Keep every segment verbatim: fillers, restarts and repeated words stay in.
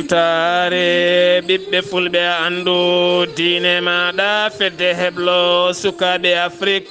Taare ɓiɓɓe fulɓe, anndu diine maaɗa, fedde heblo sukaaɓe Afrik.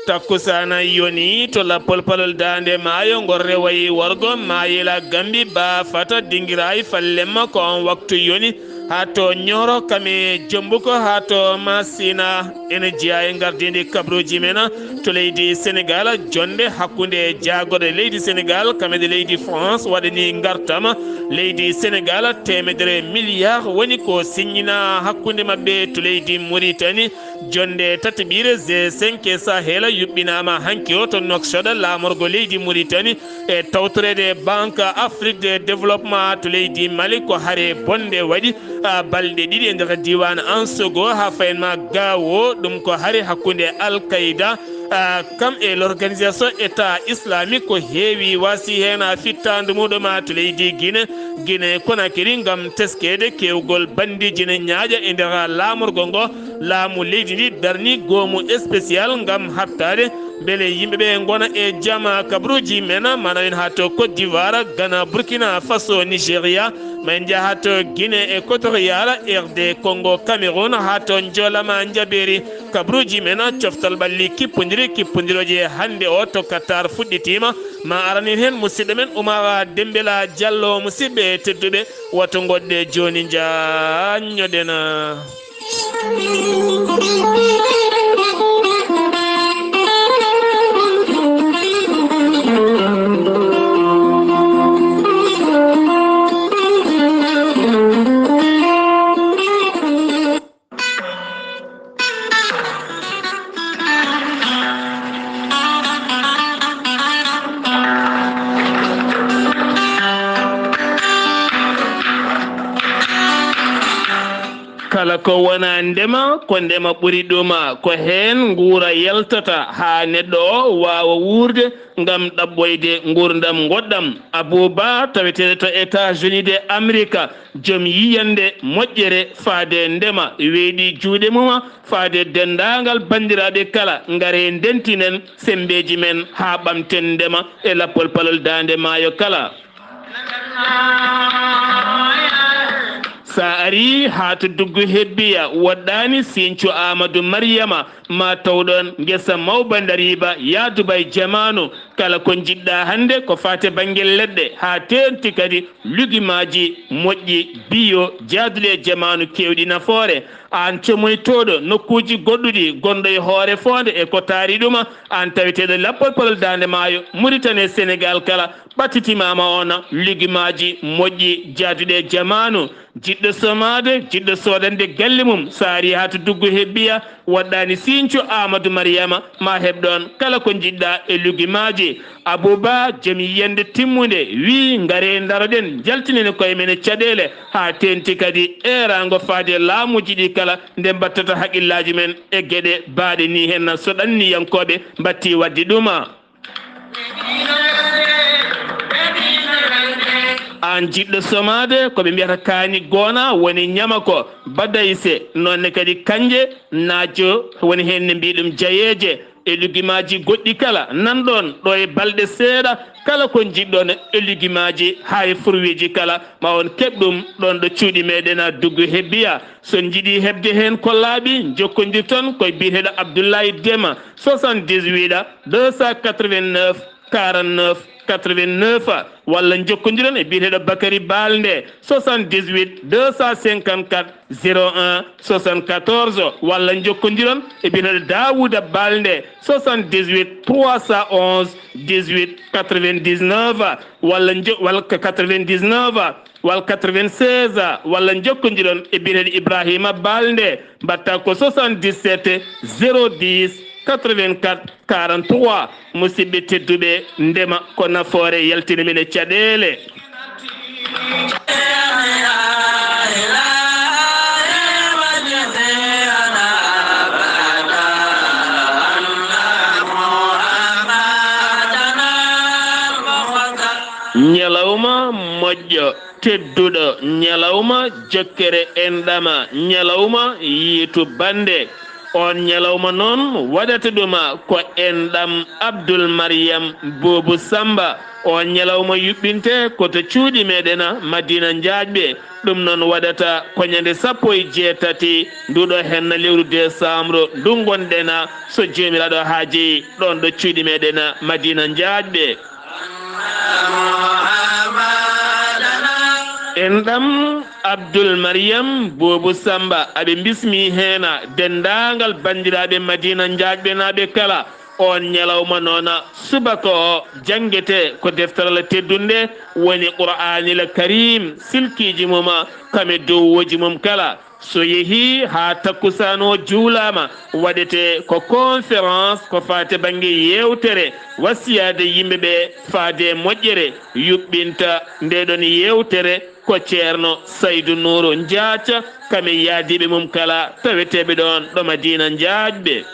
Takkusaana yoni to lappol palol daande maayo, ngol rewayi wargo maayela Gambi, ba fata dingiraay fallemma ko on waktu yoni. Haa to Ñooro kame Jombuko, haa to Masina. Ene jeyaa e ngardiindi kabruuji men to leydi Senegaal, jonnde hakkunde jaagorɗe leydi Senegaal kame de leydi France waɗani ngartam leydi Senegaal teemedere miliyaar woni ko siññinaa hakkunde maɓɓe to leydi Muritani. Jonnde tataɓiire G cinq e Sahel yuɓɓinaama hanki o to Nouakchott, laamorgo leydi Muritani, e tawtoreede Banque Afrique de Développement to leydi Mali. Ko hare bonde waɗi, a, balɗe ɗiɗi e nder diiwaan Ansogo haa fayin ma Gaawo. Ɗum ko hare hakkunde Al Qaeda, a, kam e l'Organisation État Islamique. Ko heewi waasi heen, a, fittaandu muɗum, a, to leydi Guinée, Guinée Conakry, ngam teskeede keewgol bandiiji ne ñaaƴa e nder laamorgo ngo. Laamu leydi ndi darni goomu spécial ngam haɓtaade mbele yimɓe ɓe ngona e jam. Kabruuji men, ma nawen haa to Côte d'Ivoire, Ghana, Burkina Faso, Nigeria, ma en njaha to Guinée Équatoriale, R D Congo, Cameroun, haa to Njoolama Njabeeri. Kabruuji men, coftal ɓalli kippondiri, kippondirooje hannde o to Qatar fuɗɗitiima. Ma aranin heen musidɗo men Oumar Dembela Diallo. Musidɓe tedduɓe, woto ngoɗɗe jooni, njaanñoɗen. Kala ko wonaa ndema, ko ndema ɓuri ɗum. Ko heen nguura yaltata haa neɗɗo o waawa wuurde ngam ɗaɓɓoyde nguurndam ngoɗɗam. Abou Ba, taweteeɗo to États-Unis de Amerika, joom yiyannde moƴƴere faade ndema, weeɗi juuɗe mum faade denndaangal banndiraaɓe kala, ngaree ndentinen semmbeeji men haa ɓamten ndema e lappol palol daande maayo kala. Sa ari haa to Duggu Hebbiya, woɗɗaani Siñcu Aamadu Mariyama, ma taw ɗoon ngesa mawba ndariiba, yaadu bay jamaanu. Kala ko njiɗɗa hannde ko faati e bannge leɗɗe, haa teeŋti kadi lugimaaji moƴƴi, biyo, jaaduɗi e jamaanu, keewɗi nafoore. Aan comoytooɗo nokkuuji goɗɗuɗi, gonɗo e hoore foonde e ko taari ɗum, aan taweteeɗo lappol palol daande maayo, Muritani e Senegaal kala, ɓattitimaama oon lugimaaji moƴƴi, jaaduɗi e jamaanu. Jiɗɗo somaade, jiɗɗo soodande galle mum, so ari haa to Duggu Hebbiya, woɗɗaani Siñcu Aamadu Mariyama, ma heɓ ɗoon kala ko njiɗɗa e lugimaaji. Abou Ba, joom yiyannde timmunde, wiyi, ngaree ndaroɗen, njaltinen koye men e caɗeele, haa teeŋti kadi eeraango faade e laamuuji ɗi kala, nde mbattata haqillaaji men e geɗe baaɗe ni, heen so ɗanniyankooɓe mbattii waɗde ɗum. Aan jiɗɗo somaade ko ɓe mbiyata kaani goona, woni ñamako, badayse, noon ne kadi kanje, najo, woni heen ne mbiy ɗum jayeeje, e lugimaaji goɗɗi kala. Nan ɗoon ɗo e balɗe seeɗa, kala ko njiɗɗon e lugimaaji haa e furwiiji kala, ma on keɓ ɗum ɗoon ɗo cuuɗi meeɗen a Duggu Hebbiya. So on njiɗi heɓde heen ko laaɓi, njokkondirton ko e biyeteeɗo Abdoulaye Dema, soixante-dix-huit deux cent quatre-vingt-neuf quarante-neuf quatre-vingt-neuf, walla njokkondiron e biyeteeɗo Bakary Balde, soixante-dix-huit deux cent cinquante-quatre zéro un soixante-quatorze, walla njokkondiron e biyeteeɗo Daouda Balde, soixante-dix-huit trois cent onze dix-huit quatre-vingt-dix-neuf, walla njo-, walla quatre-vingt-dix-neuf, walla quatre-vingt-seize, walla njokkondiron e biyeteeɗo Ibrahima Balde, mbaɗta ko soixante-dix-sept zéro dix quatre-vingt-quatre quarante-trois. Musidɓe tedduɓe, ndema ko nafoore, yaltina men e caɗeele. Ñalawma moƴƴo, tedduɗo, ñalawma jokkere enɗam, ñalawma yiitu bannde. On ñalawma noon waɗata ɗuma ko enɗam Abdul Mariyam Boobu Samba. On ñalawma yuɓɓinte ko to cuuɗi meɗen Madina Njaajɓe. Ɗum noon waɗata ko ñande sappo e jeetati nduɗo henna lewru décembre ndu ngonɗen, so Joomiraaɗo haaji, ɗon ɗo cuuɗi meɗen Madina Njaajɓe. Enɗam Abdul Mariyam Boobu Samba, aɓe mbismi heena denndaangal banndiraaɓe Madina Njaajɓenaaɓe kala. On ñalawma noona subaka o janngete ko deftere Allah teddunde woni Qur'aanil Kariim, silkiiji mum kame dowooji mum kala. So yehii haa takkusaan o juulaama, waɗete ko conférence ko faati bannge yeewtere, wasiyaade yimɓe ɓe faade e moƴƴere, yuɓɓinta nde ɗon yeewtere ko Ceerno Saydu Nuuru Njaaca, kame yaadiiɓe mum kala taweteeɓe ɗon ɗo Madina Njaajɓe.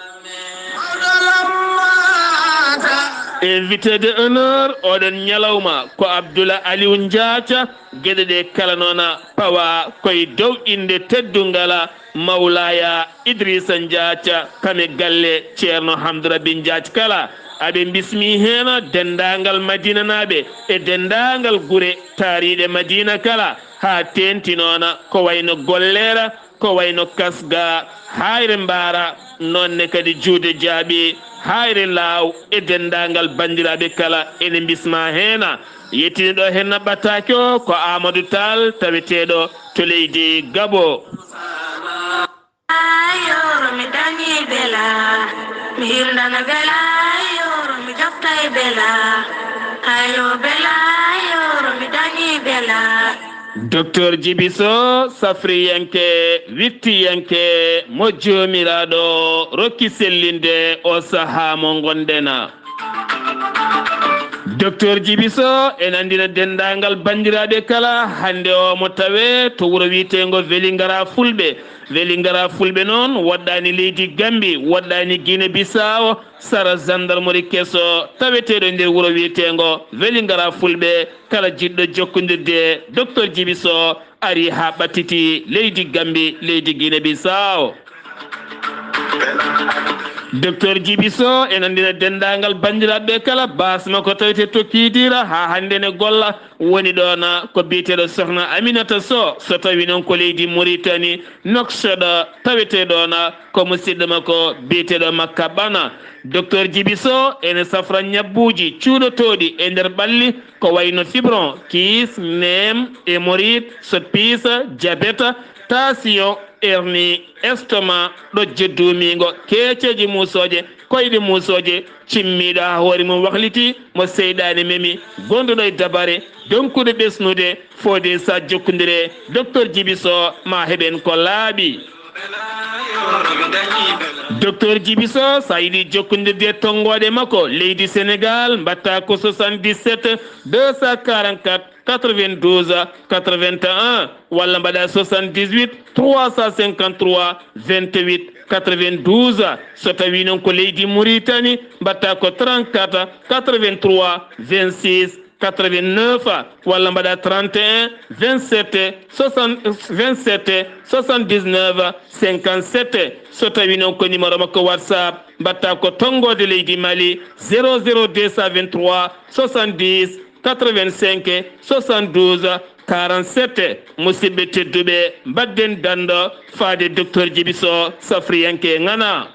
Invité d'honneur oɗon ñalawma ko Abdoula Aliou Njaaca, geɗe ɗe kala noona pawa koye dow innde teddungal Mawlaya Idrissa Ndiathia, kame galle Ceerno Hamdou Rabbi Ndiathia kala. Aɓe mbismi heen denndaangal Madinanaaɓe e denndaangal gure taariiɗe Madina kala, haa teeŋti noon ko wayno Gollera, ko wayno Kasga, Hayre Mbaara, noon ne kadi Juude Jaaɓi, Hayre Laaw e denndaangal banndiraaɓe kala ene mbisma heen. Yettini ɗo heen ɓataake o ko Amadou Tall, taweteeɗo to leydi Gabo. Ayoro mi dañi bela, mi hirndana bela, ayoro mi joftay bela, ayo bela, ayoro mi dañi bela. Docteur Djiby Sow, safriyanke, wittiyanke, mo Joomiraaɗo rokki sellinde o sahaa mo ngonɗen. Docteur Djiby Sow ene anndina denndaangal banndiraaɓe kala, hannde o mo tawe to wuro wiyeteengo Welingara Fulɓe. Welingara Fulɓe noon woɗɗaani leydi Gambi, woɗɗaani Guinée Bissau, sara gendarmerie keso taweteeɗo nder wuro wiyeteengo Welingara Fulɓe. Kala jiɗɗo jokkondirde e Docteur Djiby Sow ari haa ɓattiti leydi Gambi, leydi Guinée Bissau. Docteur Djiby Sow ene anndina denndaangal banndiraaɓe kala, baas makko tawetee to Kidira, haa hannde ne golla, woni ɗoon ko biyeteeɗo Sokhna Aminata Sow, so tawii noon ko leydi Mauritanie, Nouakchott, tawetee ɗoon ko musidɗo makko biyeteeɗo Makka Bana. Docteur Djiby Sow ene safra ñabbuuji cuuɗotooɗi e nder ɓalli, ko wayno fibron, kyste, neem, hémorroïde, soppis, diabète, tension, hernie, estomac, ɗojje duumiingo, keeceeje muusooje, koyɗe muusooje, cimmiiɗo haa hoore mum wahliti, mo seyɗaane memi, gonduɗo e dabare, donkuɗo ɓesnude, fodde sa jokkondire, Docteur Djiby Sow, ma heɓen ko laaɓi. Docteur Djiby Sow, sa yiɗi jokkondirde e tonngooɗe makko, leydi Sénégal, mbaɗta ko soixante-dix-sept deux cent quarante-quatre quatre-vingt-douze quatre-vingt-un, walla mbaɗa soixante-dix-huit trois cent cinquante-trois vingt-huit quatre-vingt-douze. So tawi noon ko leydi Mauritanie, mbaɗta ko trente-quatre quatre-vingt-trois vingt-six quatre-vingt-neuf, walla mbaɗa trente et un vingt-sept soixante, vingt-sept soixante-dix-neuf cinquante-sept. So tawi noon ko numéro makko WhatsApp, mbaɗta ko tonngoode leydi Mali, zéro zéro deux cent vingt-trois soixante-dix quatre-vingt-cinq soixante-douze quarante-sept. Musidɓe tedduɓe, mbaɗden danndo faade Docteur Djiby Sow, safriyanke ŋana.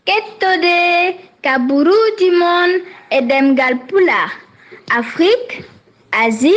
Kettode kaburuuji mon e ɗemngal Pulaar, Afrik, Asie,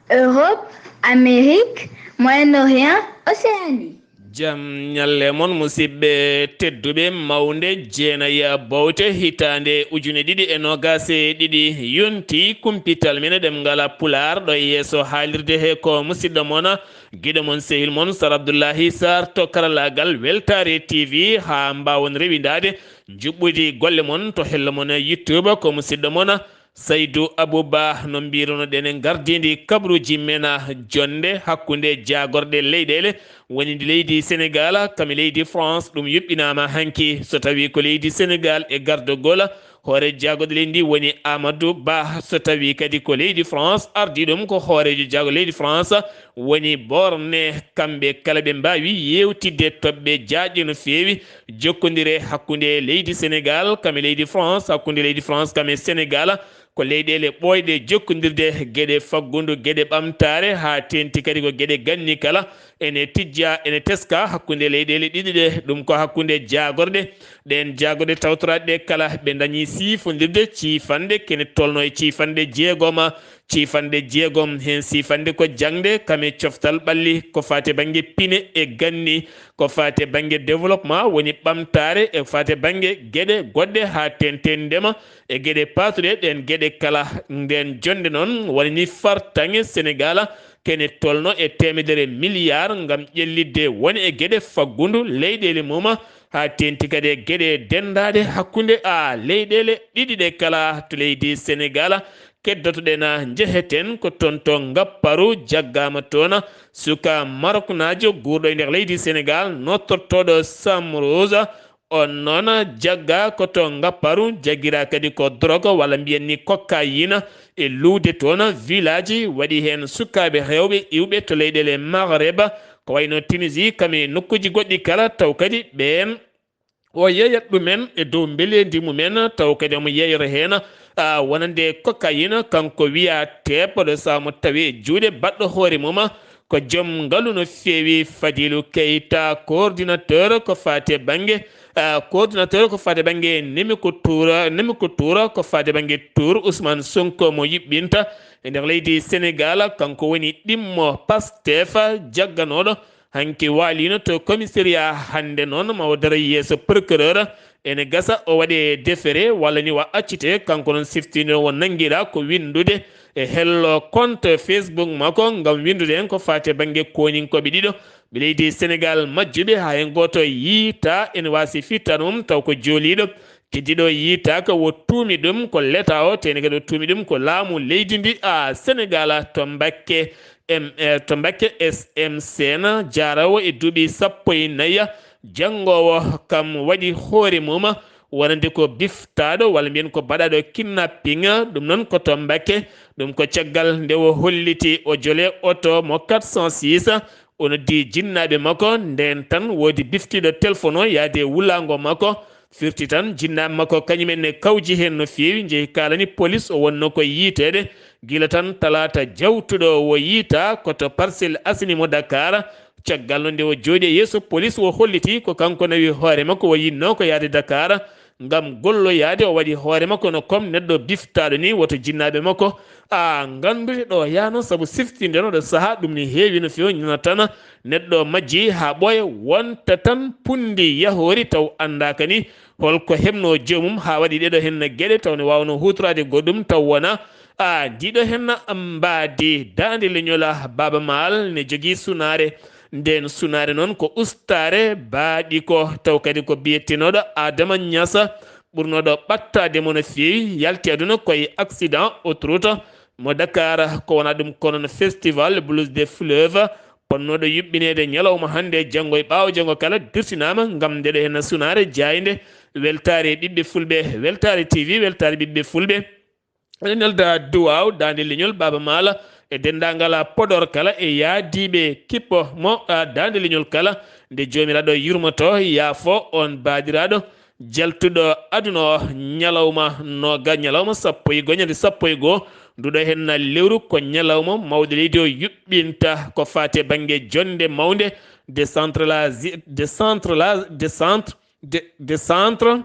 Europe, Amérique, Moyen-Orient, Océanie. Jam ñalle mon, musidɓe tedduɓe. Mawnde jeenaya bowte hitaande ujune ɗiɗi e noogaas e ɗiɗi yonti kumpital men e ɗemngal Pulaar, ɗo e yeeso haalirde he ko musidɗo mon, giɗo mon, sehil mon, Sar Abdullahi Sarr to karallaagal Weltaare T V. Haa mbaawon rewindaade njuɓɓudi golle mon to hello mon YouTube, ko musidɗo mon Saydu Abou Ba, no mbirunoɗen e ngardiindi kabaruuji men, jonnde hakkunde jaagorɗe leyɗeele, woni ndi leydi Senegaal kam e leydi France, ɗum yuɓɓinaama hanki. So tawi ko leydi Senegaal e gardagol Hoore jaagorɗe leydi ndi woni Amadou Ba, so tawi kadi ko leydi France ardii ɗum, ko hooreejo jaago leydi France woni borne. Kamɓe kala ɓe mbaawi yeewtidde toɓɓe jaajɗe no feewi jokkondire hakkunde leydi Sénégal kam e leydi France, hakkunde leydi France kam e Sénégal. Ko leyɗeele ɓooyɗe jokkondirde geɗe faggundu, geɗe ɓamtaare, haa teenti kadi ko geɗe ganni kala. Ene tijja, ene teska hakkunde leyɗeele ɗiɗi ɗe. Ɗum ko hakkunde jaagorɗe. Ɗeen jaagorɗe tawtoraaɗe ɗe kala, ɓe ndañi siifondirde ciifanɗe kene tolno e ciifanɗe jeegoma. Ciifanɗe jeegom, heen siifanɗe ko jaŋde, kam e coftal ɓalli, ko faati e bannge pine e ganni, ko faati e bannge développement, woni ɓamtaare, e faati e bannge geɗe goɗɗe, haa teenten ndema e geɗe paatuɗe. Ɗeen geɗe kala, ndeen jonnde noon, woni ni fartaŋŋe Senegaal, kene tolno e teemedere miliyaar ngam ƴellitde won e geɗe faggundu leyɗeele mum, haa teenti kadi e geɗe denndaaɗe hakkunde a leyɗeele ɗiɗi ɗe kala. To leydi Senegaal, keddotoɗen, njeheten ko toon to Ngapparu, jaggaama toon suka Maroknaajo guurɗo e nder leydi Senegaal, nodtortooɗo Sam Rose. On noon jagga ko to Ngapparu, jaggira kadi ko drogue walla mbiyen ni cocaïne e luude toon village, waɗi heen sukaaɓe rewɓe iwɓe to leyɗeele Maghreb, ko wayno Tunisie, kam e nokkuuji goɗɗi kala, taw kadi ɓeen o yeeyat ɗumen e dow mbeleendi mumen, taw kadi omo yeeyora heen, a, wonande cocaïne, kanko wiya teepɗo, so mo tawi e juuɗe baɗɗo hoore mum, ko joom ngalu no feewi. Fadilou Keita, coordinateur ko faati e bannge, a, coordinateur ko faati e bannge Némicoutour, Némicoutour ko faati e bannge tour Ousmane Sonko mo yuɓɓinta e nder leydi Senegaal, kanko woni ɗimmo Pastef jagganooɗo hanki waaliino to commissariat hannde noon, ma o daro yeeso procureur. Ene gasa o waɗe déféré walla ni wa accite. Kanko noon siftino o nanngiraa ko winndude e hello compte Facebook makko ngam winndude en ko faati e bannge kooninkooɓe ɗiɗo ɓe leydi Senegaal majjuɓe, haa heen gooto yiita ene waasi fittaade mum, taw ko jooliiɗo. Keddiiɗo yiitaaka, o tuumi ɗum ko leta o, teni kadi o tuumi ɗum ko laamu leydi ndi, a, Senegaal, to Mbakke, M, eh, to Mbakke S M C N, jaaroowo e duuɓi sappo e nayi, janngoowo, kam waɗi hoore mum wonande ko biftaaɗo walla mbiyen ko baɗaaɗo kidnapping. Ɗum noon ko to Mbakke, ɗum ko caggal nde o holliti o jole oto mo quatre cent six, o noddi jinnaaɓe makko, ndeen tan woodi biftiiɗo téléphone o yaade wulaango makko. Firti tan, jinnaaɓe makko kañum en ne kawji heen no feewi, njehi kaalani polis, o wonno ko yiiteede. Gila tan talaata jawtuɗo o yiita ko to Parcelles Assainies mo Dakar. Caggal no nde o jooɗi e yeeso polis, o holliti ko kanko nawi hoore makko, o yinno ko yaade Dakar ngam golloyaade. O waɗi hoore makko no comme neɗɗo biftaaɗo ni, woto jinnaaɓe makko a nganndude ɗo yaano, sabu siftinde no ɗo sahaa ɗum ni heewi no feewi, nana tan neɗɗo majji haa ɓooya, wonta tan punndi yahoori taw anndaaka ni holko heɓno joomum haa waɗi ɗeɗo henna geɗe taw ne waawno huutoraade goɗɗum taw wona a ndiɗo henna mbaadi. Daande leñol Baaba Maal ne jogii sunaare. Nden sunaare noon ko ustaare baaɗi ko, taw kadi ko biyettenoɗo Adama Ñasa, ɓurnoɗo ɓattaade mo no feewi, yalti aduna koye accident autoroute mo Dakar. Ko wona ɗum kono no festival Blues des Fleuves, ponnoɗo yuɓɓineede ñalawma hannde, janngo e ɓaawo janngo kala dirtinaama ngam ndeɗo henna sunaare jaaynde. Weltaare ɓiɓɓe fulɓe, weltaare T V, weltaare ɓiɓɓe fulɓe. Eɗen nelda duwaaw daande leñol Baaba Maal e denndaangal Podor kala e yaadiiɓe kippo mo, a, daande leñol kala, nde Joomiraaɗo yurmoto, yaafo on baadiraaɗo jaltuɗo aduna o. Ñalawma noga, ñalawma sappo e goo, ñande sappo e goo nduɗo henna lewru, ko ñalawma mawɗo leydi o yuɓɓinta ko faati e bannge jonnde mawnde, décentralasi-, décentrala-, décentre, dé-, décentre-,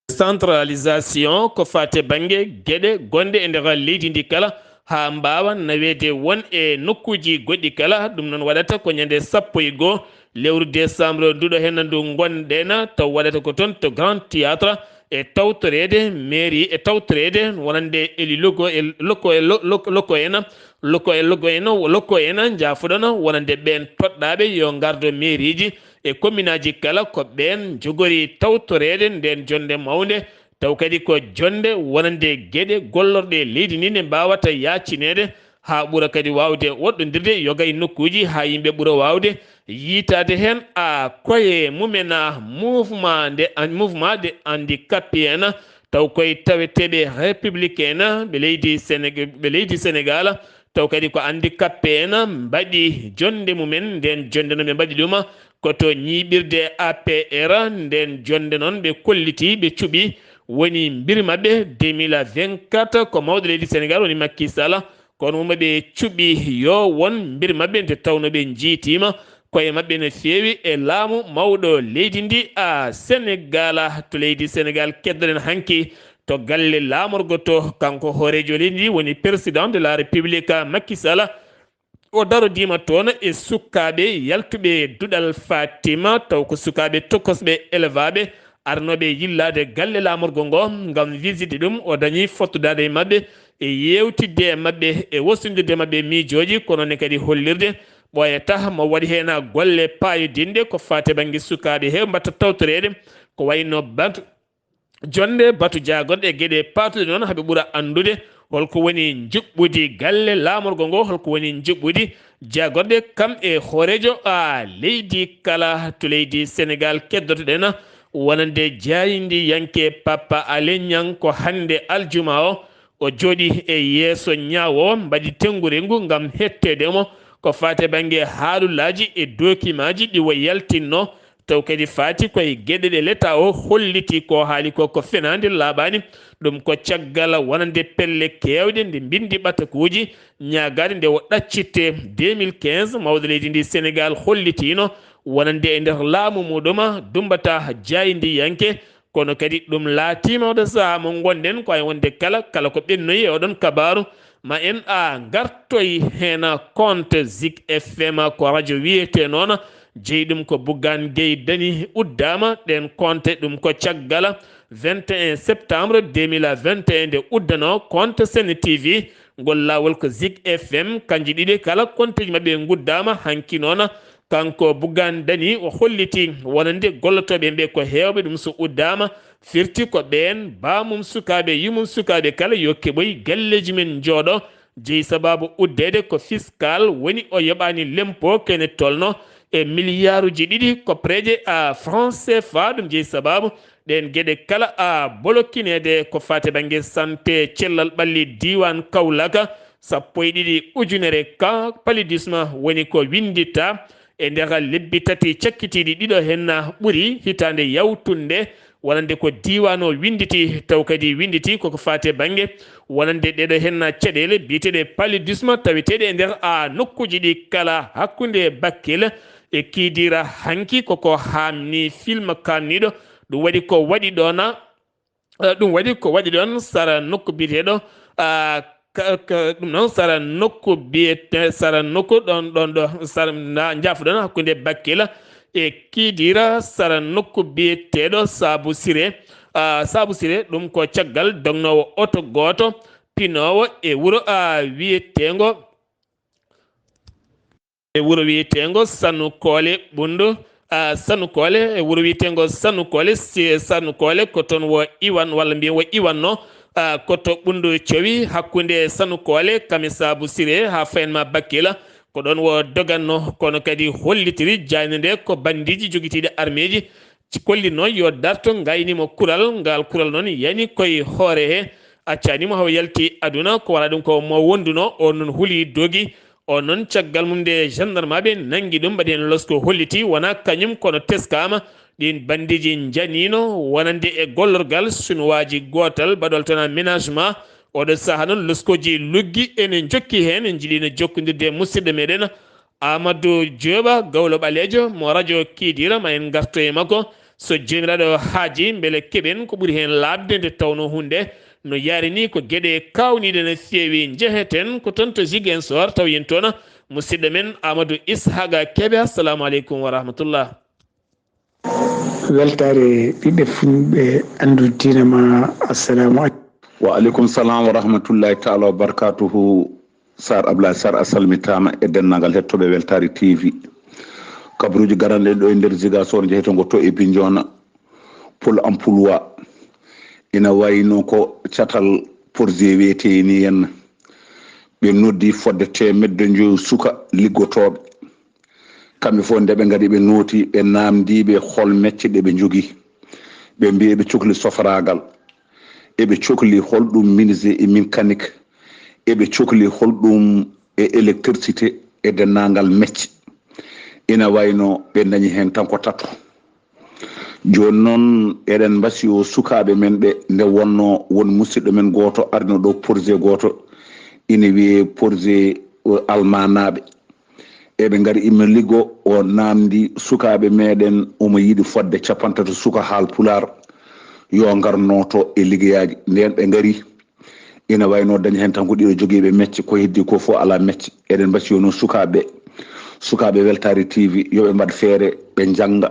décentralisation ko faati e bannge geɗe gonɗe e nder leydi ndi kala, haa mbaawa naweede won e nokkuuji goɗɗi kala. Ɗum noon waɗata ko ñande sappo e goo lewru décembre nduɗo henna ndu ngonɗen, taw waɗata ko toon to Grand Théâtre e tawtoreede mairie, e tawtoreede wonande eli logo e loko e lo-, loko, loko en, loko e logo en, loko en, njaafoɗon wonande ɓeen toɗɗaaɓe yo ngardo mairieji e commune aji kala, ko ɓeen njogori tawtoreede ndeen jonnde mawnde, taw kadi ko jonnde wonande geɗe gollorɗe e leydi ndi nde mbaawata yaacineede haa ɓura kadi waawde woɗɗondirde yoga e nokkuuji haa yimɓe ɓura waawde yiitaade heen a koye mumen. A mouvement de, mouvement de handicapé en taw koye taweteeɓe républicain en ɓe leydi Sénégal, ɓe leydi Sénégal, taw kadi ko handicapé en mbaɗi jonnde mumen. Nden jonnde no ɓe mbaɗi ɗum ko to ñiiɓirde A P R. Nden jonnde noon ɓe kolliti, ɓe cuɓi, woni mbir maɓɓe deux mille vingt-quatre ko mawɗo leydi Sénégal woni Macky Sall. Kono wumɓe ɓe cuɓi yo won mbir maɓɓe nde tawno ɓe njiitiima koye maɓɓe no feewi e laamu mawɗo leydi ndi a Sénégal. To leydi Sénégal keddoɗen hanki to galle laamorgo to, kanko hooreejo leydi ndi woni président de la République Macky Sall. O darodiima toon e sukaaɓe yaltuɓe duɗal Fatima, taw ko sukaaɓe tokosɓe, elevaaɓe, arnooɓe yillaade galle laamorgo ngo ngam visite ɗum. O dañi fottodaade e maɓɓe e yeewtidde e maɓɓe e wosondirde maɓɓe miijooji, kono ne kadi hollirde ɓooyata mo waɗi heen golle paayodinɗe ko faati e bannge sukaaɓe heew mbaɗta tawtoreede ko wayno batu jonnde, batu jaagorɗe e geɗe paatuɗe noon, haɓe ɓura anndude holko woni njuɓɓudi galle laamorgo ngo, holko woni njuɓɓudi jaagorɗe kam e hooreejo a leydi kala. To leydi Sénégal keddotoɗen wonande jaayndiyanke Papa Alé Niang ko hannde aljuma o, o jooɗi e yeeso ñaawo mbaɗi tenngurengu ngam hetteede mo ko faati e bannge haalulaaji e dokimaaji ɗi o yaltinno. Taw kadi faati koye geɗe ɗe leta o holliti ko haali ko ko fenaande laaɓaani. Ɗum ko caggal wonande pelle keewɗe nde mbinndi ɓatakuuji ñaagaade nde o ɗaccitte deux mille quinze, mawɗo leydi ndi Sénégal hollitiino wonande e nder laamu muɗum dummbata jaayndiyanke. Kono kadi ɗum laatiima oɗo sahaa mo ngonɗen ko ay wonde kala, kala ko ɓennoyi e oɗon kabaaru, ma en a ngartoy heen compte Zik F M ko radio wiyetee noon, jeyi ɗum ko Bougane Gueye Dany uddaama. Ɗeen compte ɗum ko caggal vingt et un septembre deux mille vingt et un nde uddanoo compte Sen T V, ngol laawol ko Zik F M, kanji ɗiɗi kala konteeji maɓɓe nguddaama. Hanki noon kanko Bougane Dany o holliti wonande gollotooɓe ɓe ko heewɓe, ɗum so uddaama firti ko ɓeen baamum sukaaɓe, yumum sukaaɓe kala yo keɓoy galleeji men njooɗo. Jeyi sabaabu uddeede ko fiscal woni o yoɓaani lempo kene tolno e miliyaaruji ɗiɗi koppareeje a franc C F A. Ɗum jeyi sabaabu ɗeen geɗe kala a bolokineede ko faati bannge santé, cellal ɓalli diiwaan Kaolack, sappo e ɗiɗi ujunere ka paludisme woni ko winndita e nder lebbi tati cakkitiiɗi. Ɗiɗo heen ɓuri hitaande yawtunde wonande ko diiwaan o winnditi, taw kadi winnditi koko faati e bannge wonande ɗeɗo heen caɗeele biyeteeɗe paludisme taweteeɗe e nder a nokkuuji ɗi kala hakkunde Bakel e Kidira. Hanki koko haamni film kaamniiɗo ɗum waɗi ko waɗi ɗoon. Eh, ɗum waɗi ko waɗi ɗoon sara nokku biyeteeɗo, ah, ka- ka- ɗum noon sara nokku biyete sara nokku ɗoon ɗoon ɗo sara na- njaafuɗon hakkunde Bakkila e Kidira, sara nokku biyeteeɗo Saabu Sire. Ah, Saabu Sire ɗum ko caggal dognoowo oto gooto pinoowo e wuro, ah, wiyeteengo e wuro wiyeteengo Sanu Koole Ɓunndu, ah, Sanu Koole, e wuro wiyeteengo Sanu Koole, si- Sanu Koole ko toon wo iwan, walla mbiyen wo iwanno, ah, ko to Ɓunndu Cowi, hakkunde Sanu Koole kam e Saabu Sire haa fayen ma Bakkila. Ko ɗoon wo doganno, kono kadi hollitiri jaaynde nde ko banndiiji jogitiiɗi armeeji ci- kollitnoo yo darto, ngayni mo kural. Ngal kural noon yani koye hoore he, accaani mo hawa yalti aduna. Ko wala ɗum ko mo wonduno, o noon huli dogi. O noon caggal mum nde gendarmaaɓe nanngi ɗum, mbaɗi heen losko holliti wona kañum, kono teskaama ɗiin banndiiji njaniino wonande e gollorgal sunuwaaji gootal baɗol tan aménagement. Oɗo sahaa noon loskooji luggi ene njokki heen, en njiɗiino jokkondirde e musidɗo meɗen Amadou Dioba, gawlo ɓaleejo mo radio Kidira, ma en ngarto e makko. So Joomiraaɗo haaji, mbele keɓen ko ɓuri heen laaɓde, nde tawnoo huunde no yaari ni ko geɗe kaawniiɗe no feewi. Njeheten ko toon to Ziguinchor, taw yen toon musidɗo men Amadou Ishaqa Kebe. Assalamu aleykum wa rahmatullah. Weltaare ɓiɓɓe fulɓe anndu diina ma. Assalamu aleykum. Wa aleykum salam wa rahmatullahi taala wa barakatuhu. Sar Ablaye Sar a salmitaama e denndaangal hettooɓe Weltaare T V. Kabaruuji garanɗe ɗo e nder Ziguinchor, njehetengo to e Bignona, Pôle emploi, ina wayno ko catal projet wiyetee ni henna. Ɓe noddi fodde teemedde njoyo suka liggotooɓe. Kamɓe fof nde ɓe ngari ɓe nooti, ɓe naamndii ɓe hol mecce ɗe ɓe njogii. Ɓe mbii eɓe cukli sofraagal. eɓe cokli holɗum menuisier e mécanique, eɓe cokli holɗum e électricité e denndaangal mecce. Ina wayno ɓe dañi heen tan ko tato. Jooni noon, eɗen mbasi o sukaaɓe men ɓe, nde wonnoo won musidɗo men gooto arino ɗo, projet gooto ina wiyee projet, eh, almaanaaɓe. Eɓe ngari, imo liggo, o naamndi sukaaɓe meɗen, omo yiɗi fodde capantato suka Haal Pulaar, yo ngar nooto e liggeyaaji. Ndeen ɓe ngari, ina wayno dañi heen tan ko ɗiɗo jogiiɓe mecce, ko heddi ko fof alaa mecce. Eɗen mbasi o noon sukaaɓe, sukaaɓe Weltaare T V, yo ɓe mbaɗ feere, ɓe njannga,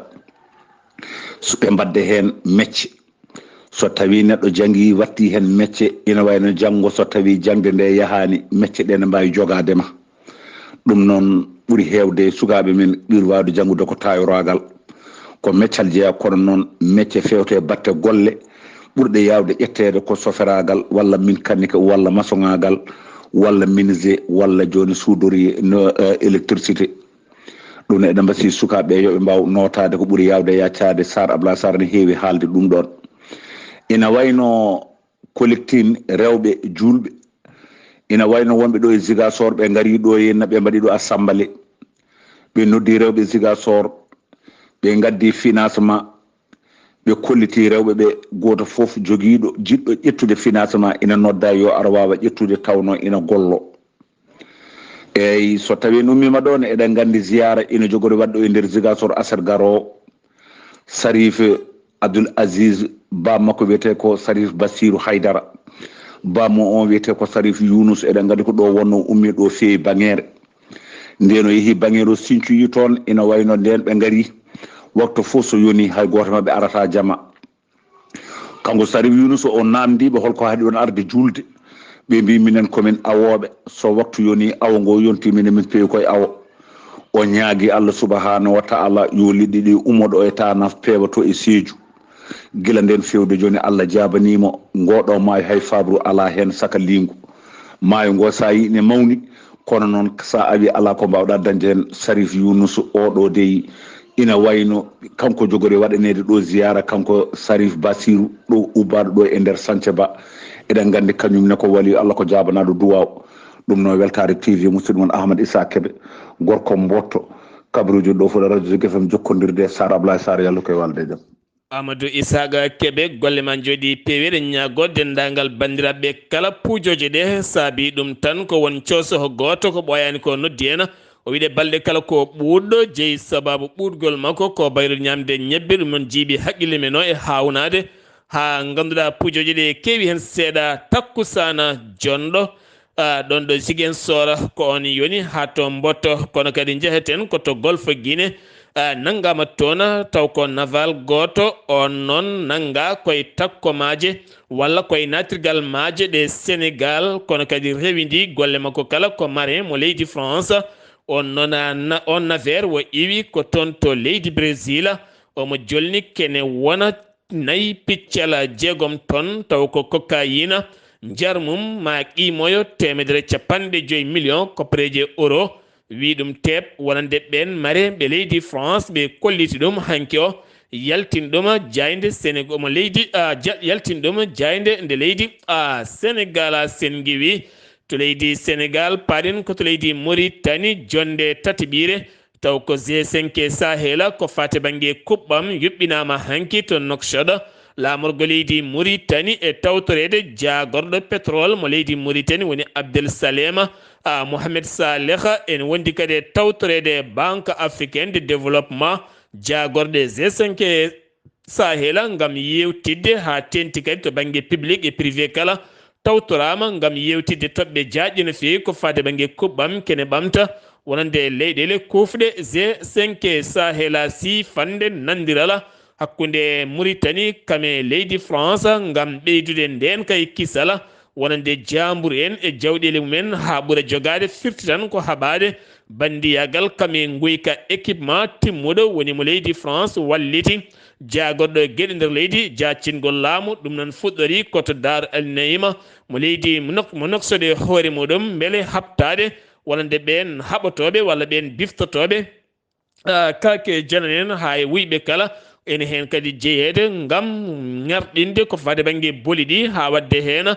so ɓe mbaɗde heen mecce. So tawii neɗɗo janngii, waɗtii heen mecce, ina wayno janngo, so tawii jaŋde nde yahaani, mecce ɗe ne mbaawi jogaade ma. Ɗum noon ɓuri heewde e sukaaɓe men ɓuri waawde janngude ko taayoroagal, ko meccal jeyaa, kono noon mecce feewte e batte golle ɓurɗe yaawde ƴetteede ko soferaagal walla mécanique walla masoŋaagal walla menuisier walla jooni soudeur no, eh, électricité. Ɗum ne eɗen mbasi sukaaɓe ɓe yo ɓe mbaaw nootaade ko ɓuri yaawde yaccaade. Sarr Ablaye Sarr ne heewi haalde ɗum ɗoon. Ina wayno collectif rewɓe juulɓe. Ina wayno wonɓe ɗo e Ziguinchor, ɓe ngari ɗo henna, ɓe mbaɗi ɗo assemblée. Ɓe noddi rewɓe Ziguinchor, ɓe ngaddi financement, ɓe kolliti rewɓe ɓe, gooto fof jogiiɗo, jiɗɗo ƴettude financement, ina nodda yo ar waawa ƴettude, tawno ina gollo. Eeyi, so tawii en ummiima ɗoon, eɗen nganndi ziyaara ina jogori waɗde e nder Ziguinchor aset garoowo. Sarif Abdoul Aziz, ba makko wiyetee ko Sarif Bassirou Haydara. Ba mo on wiyetee ko Sarif Younous, eɗen nganndi ko ɗo wonnoo, ummii ɗo, feewi Baŋeere. Ndeen o yehi Baŋeere, o siñcoyi toon, ina wayno ndeen ɓe ngari, waktu fof so yoni, hay gooto maɓɓe arata jama. Kanko Sarif Younous o naamndii ɓe hol ko haɗi on arde juulde. Ɓe mbii, minen ko min awooɓe. So waktu yoni awo ngo yonti, minen min peewi koye awo. O ñaagii Allah subhanahu wa ta'ala yo leɗɗe ɗe ummo ɗo e Taanaf, peewa to e Seeju. Gila ndeen feewde jooni, Allah jaabanii mo. Ngoo ɗo maayo hay faabaru alaa heen saka liingu. Maayo ngo so a yii ine mawni, kono noon so a awii alaa ko mbaawɗaa dañde heen. Sarif Younous o ɗo dey ina wayno kanko jogori waɗaneede ɗo ziyaara, kanko Sarif Bassirou, ɗo ubbaaɗo ɗo e nder Santhiaba. Eɗen nganndi kañum ne ko waliyu Allah, ko jaabanaaɗo duwaaw. Ɗum noon Weltaare T V, musidɗo mon Ahmad Issa Kebe, gorko Mbootto, kabaruuji ɗo fof ɗo Radio Zik F M jokkondirde e Sarr Ablaye Sarr, yallu koye waalde e jam. Amadou Isaaqa Kebe, golle ma njooɗii peewii. Eɗen ñaagoo denndaangal banndiraaɓe kala puujooje ɗe saabii ɗum tan ko won coosoho gooto ko ɓooyaani ko noddi en. O wiɗe balɗe kala ko ɓuuɗɗo jeyi sabaabu ɓuuɗgol makko ko bayro ñaamde ñebbe, ɗum noon jiiɓi haqqille men o e haawnaade haa ngannduɗaa puujooje ɗe keewi heen seeɗa takkusaana jonɗo. Ah, ɗon ɗo Ziguinchor ko on yoni haa to Mboto, kono kadi njeheten ko to Golfe Guinée. Ah, nanngaama toon taw ko naval gooto, on noon nanngaa koye takko maaje walla koye naatirgal maaje ɗe Senegal, kono kadi rewindii golle makko kala ko marin mo leydi France. On noon, ah, na-, on navire wo iwi ko toon to leydi Brésil, omo jolni kene wona nayi piccal jeegom ton, taw ko cocaïne, njar mum ma qiimoyo teemedere capanɗe joyi million koppareeje euro. Wi ɗum teep wonande ɓeen marin ɓe leydi France, ɓe kolliti ɗum hanki o, yaltin ɗum jaaynde Senegal, omo leydi, ah, ja-, yaltin ɗum jaaynde nde leydi, ah, Senegal, a sengi wi. To leydi Senegal, paaɗen ko to leydi Mauritanie, jonnde tataɓiire, taw ko G cinq Sahel, ko faate bannge kuɓɓam, yuɓɓinaama hanki to Nouakchott. Laamorgo leydi Mauritanie e tawtoreede jaagorɗo pétrole mo leydi Mauritanie woni Abdel Salem, ah, Mohamed Saleh, ene wondi kadi e tawtoreede Banque Africaine de Développement, jaagorɗe G cinq Sahel ngam yewtidde haa teeŋti kadi to bannge public e privé kala tawtoraama ngam yewtidde toɓɓe jaajɗe no feewi ko faade bannge kuɓɓam kene ɓamta wonande leyɗeele kuufɗe G cinq Sahel, siifande nanndiral hakkunde Mauritanie kam e leydi France ngam ɓeydude ndeen kay kisal wonande jaambur en e jawɗeele mumen haa ɓura jogaade, firti tan ko haɓaade banndiyagal kam e nguyka équipement timmuɗo woni mo leydi France walliti jaagorɗo geɗe nder leydi, jaacingol laamu. Ɗum noon fuɗɗori ko to Dar El Neima mo leydi mo Nok-, mo Nouakchott e hoore muɗum, mbele haɓtaade wonande ɓeen haɓotooɓe walla ɓeen biftotooɓe, ah, kaake janan'en haa e wuyɓe kala ene heen kadi jeyeede ngam ŋarɗinde ko faade bannge boli ɗi, haa waɗde heen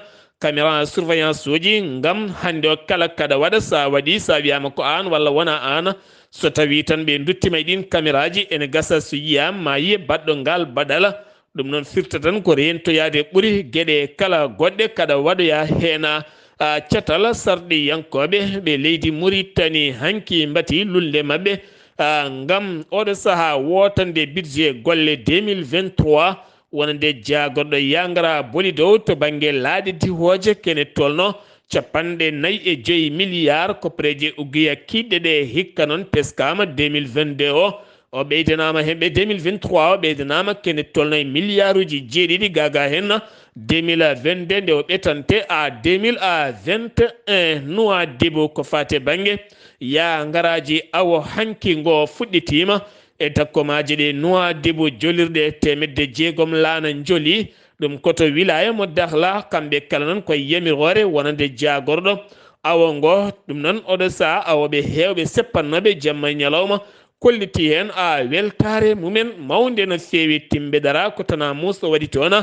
caméra surveillance uji, ngam hannde o kala kaɗa waɗa, so a waɗi, so a wiyaama ko aan walla wonaa aan, so tawii tan ɓe nduttiima e ɗiin caméra ji, ene gasa so yiyaama ma yiye baɗɗo ngaal baɗala. Ɗum noon firta tan ko reentoyaade ɓuri geɗe kala goɗɗe kaɗa waɗoya heen. A, catal sarɗiyankooɓe ɓe leydi Muritani hanki mbati lulnde maɓɓe, a, ngam oɗo sahaa wootande budget golle deux mille vingt-trois, wonande jaagorɗo yangara boli dow to bannge laaɗe diwooje, kene tolno capanɗe nayi e joyi milliard koppareeje ugiya kiiɗɗe ɗe, hikka noon teskaama deux mille vingt-deux o, o ɓeydanaama heen ɓe deux mille vingt-trois o ɓeydanaama kene tolno e milliarduuji jeeɗiɗi, gaagaa heen deux mille vingt-deux nde o ɓetante a deux mille vingt et un. Nuwa Dibu ko faate bannge ya ngaraaji awo hanki ngo fuɗɗitiima e dakkomaaji ɗi. Nuwa Dibu jolirɗe teemedde jeegom laana njoli, ɗum ko to wilaaya mo Dakhla, kamɓe kala noon ko e yamiroore wonande jaagorɗo awo ngo. Ɗum noon oɗo sahaa awooɓe heewɓe seppannooɓe jamma e ñalawma kolliti heen a weltaare mumen mawnde no feewi. Timbe dara ko tana muuso waɗi toon